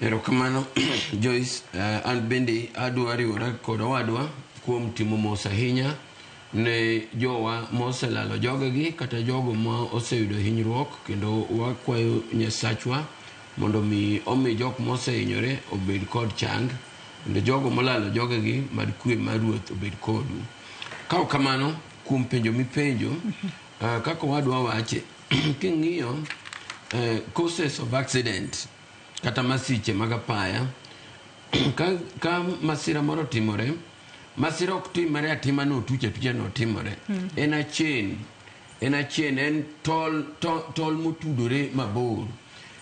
Erokamano, Joyce. An bende adwa riwora kod owadwa kuom timo mos ahinya ne jowa moselalo jogegi kata jogo ma oseyudo hinyruok, kendo wakwayo Nyasachwa mondo mi omi jok mosehinyore obed kod chang, kendo jogo molalo jogegi, mad kwe mar Ruoth obed kodu. Ka ok kamano, kuom penjo mipenjo, kaka owadwa wache, king'iyo causes of accident kata masiche mag apaya, ka masira moro otimore, masira ok timore atima ni otuch atucha ni otimore. En a chain, en a chain, en tol, tol, tol motudore mabor.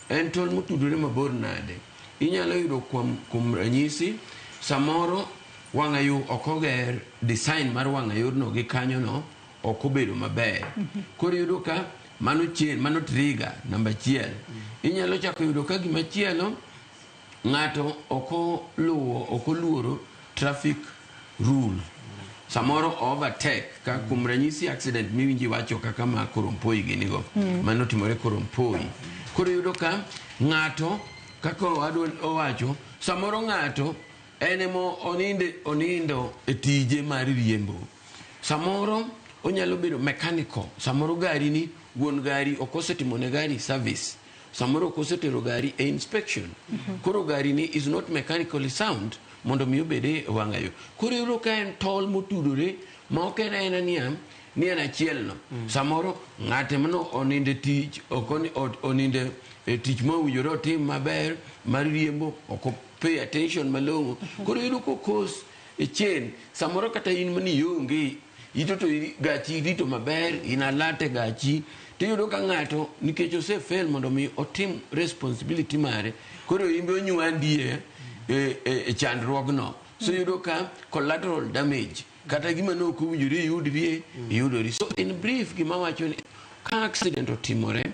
En tol motudore mabor nade? Inyalo yudo kuom ranyisi, samoro wang'ayo ok oger, design mar wang'ayorno gi kanyono ok obedo maber. Koro iyudo ka mano chain, mano trigger namba achiel. Inyalo chako yudo ka gimachielo, ng'ato ok oluwo, ok oluoro traffic rule. Samoro overtake, ka kuom ranyisi accident miwinji wacho kaka ma Korompoi ginigo, mano timore Korompoi. Koro iyudo ka ng'ato, kaka owadwa owacho, samoro ng'ato en ema onindo e tije mar riembo. Samoro onyalo bedo mechanical, samoro gari ni wuon gari ok osetimo ne gari service, samoro ok osetero gari e inspection. Koro gari ni is not mechanically sound mondo mi obed e wang'ayo. Koro iyudo ka en tol motudore ma ok en aena niya ni en achiel no. Samoro ng'ate mano oninde tich, ok oninde e tich ma owinjore otim maber mar riembo, ok pay attention malong'o. Koro iyudo ko cause e chain, samoro kata in mani ionge ito to gachi rito maber, in alert e gachi, tiyudo ka ng'ato nikech ose fail mondo mi otim responsibility mare, koro in be onywandi e chandruogno. So iyudo ka collateral damage, kata gima ne ok owinjore iyudrie, iyudori. So in brief, gima wacho ni ka accident otimore,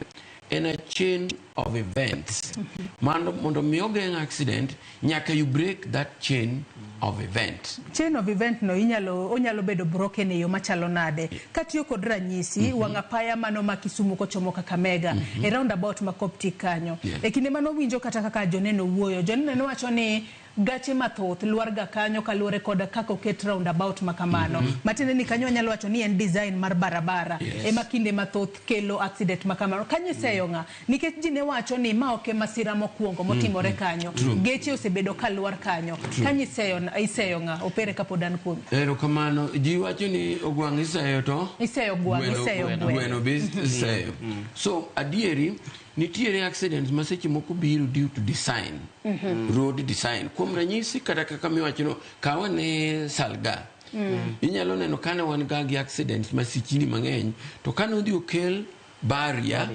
en a chain of events. Mano mondo mi ogeng' accident, nyaka you break that chain of event. Chain of event no inyalo onyalo bedo broken e yo machalo nade? Katiyo kod ranyisi, wang' apaya mano ma Kisumu kochomo Kakamega, e roundabout ma Coptic kanyo. E kinde mano winjo kata kaka joneno wuoyo, joneno ne wacho ni gache mathoth lwar ga kanyo kaluwore kod kaka oket roundabout ma kamano. Matiende ni kanyo wanyalo wacho ni en design mar barabara ema kinde mathoth kelo accident ma kamano. Kanyo iseyo ng'a? Nikech ji ne wacho ni ma ok e masira mokwongo motimore kanyo. Geche osebedo ka lwar kanyo. Kanyo iseyo ng'a? Opere kapod an kuomi. Erokamano. Ji wacho ni ogwang' iseyo to Iseyo gwang', iseyo gweno. Gweno be iseyo. So adieri nitiere accidents ma seche moko biro due to design. Road design. Kuom ranyisi, kata kaka miwacho no, kaw ane Salga. Inyalo neno kane wan ga gi accidents masichni mang'eny, to kane odhi okel barrier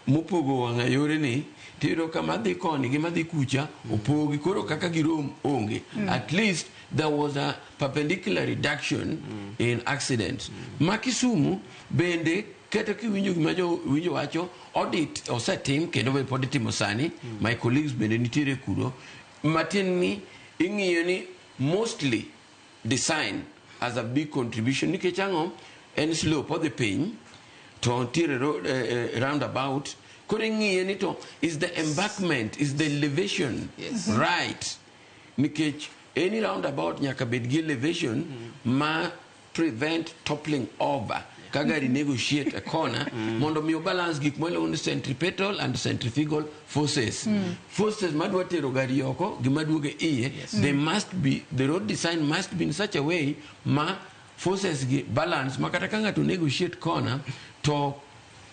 mopogo wang'a yore ni, tiyudo ka madhi koni gi madhi kucha opogi, koro kaka girom onge. At least there was a perpendicular reduction in accidents. Ma Kisumu bende, kata kiwinjo gima jo winjo wacho, audit osetim kendo be pod itimo sani. My colleagues bende nitiere kuro. Matin ni ing'iyo ni mostly design as a big contribution, nikech ang'o? En slope odhi piny to nitiere roundabout. Koro ing'iye ni to is the embankment, is the elevation right? Nikech any roundabout nyaka bed gi elevation ma prevent toppling over ka gari negotiate a corner, mondo mi balance gik mwaluongo ni centripetal and centrifugal forces. Forces madwa tero gari oko gi maduogo iye, they must be, the road design must be in such a way ma forces gi balance, ma kata ka ng'ato negotiate corner to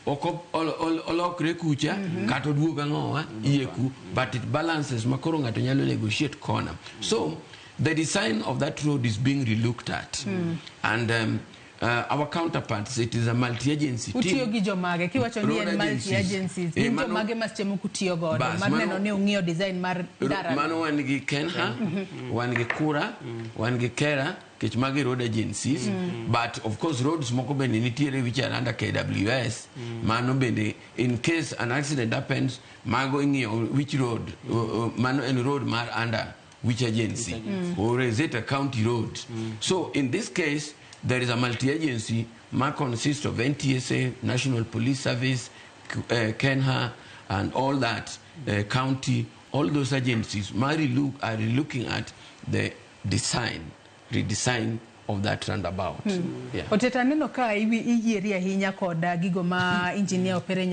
ok olokre kucha kata oduog ang'owa iye ku, but it balances ma koro ng'ato nyalo negotiate corner. So the design of that road is being relooked at and our counterparts, it is a multi-agency team. Utiyo gi jomage kiwacho ni Road en multi agencies. agencies? Gin jomage ma seche moko utiyo godo Bas, mar neno ni ung'iyo design mar ndara? Mano wan gi KeNHA, wan gi KURA, wan gi KeRRA, nikech magi road agencies. But of course roads moko bende nitiere which are under KWS. Mano bende in case an accident happens, mago ing'iyo which road, mano en road mar under which agency, or is it a county road? So in this case there is a multi-agency ma consists of NTSA, National Police Service, KeNHA and all that, county. All those agencies ma are looking at the design, redesign of that roundabout. Yeah. Oteta, aneno ka iyieri ahinya kod gigo ma engineer Opere.